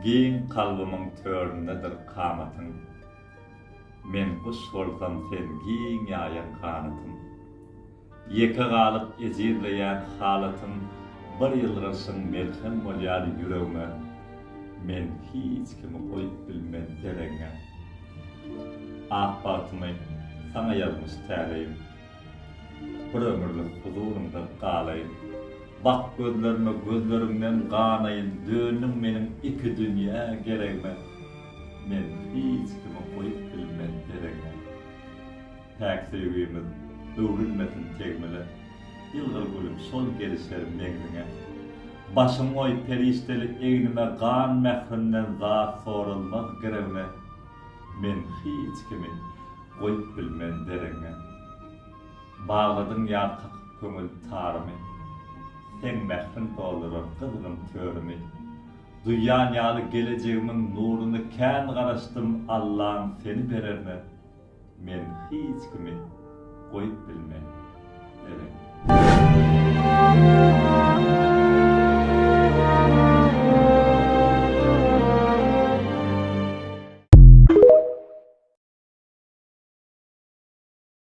Giň kalbymyň töründedir kamatyň. Men guş bolsam sen giň ýaýan ganatym. Ýeke galyp ejizleýän halatym bir ýylgyrşyň melhem bolýar ýüregime Men hiç kimi goýup bilmen deregňe. Ak bagtymy saňa ýazmyş täleýim. Bir ömürlik huzuryňda galaýyn. Bak gözlerime gözleriňden ganaýyn Döndüň meniň iki dünýä geregime Men hiç kimi goýup bilmen deregňe. Päk söýgimiz öwrülmesin tegmile, Ýylgyr gülüm şol gelişer meňziňe. Başyň goý perişdeli egnime Gan mährimden zat soralmaz girewne. Men hiç kimi goýup bilmen deregňe. Bagladyň ýar kakyp köňül tarymy, Seň mähriň doldurar gyzgyn törümi. Duýýan ýaly gelejegimiň nuruny Kän garaşdym Allaň seni bererne. Men hiç kimi goýup bilmen deregňe.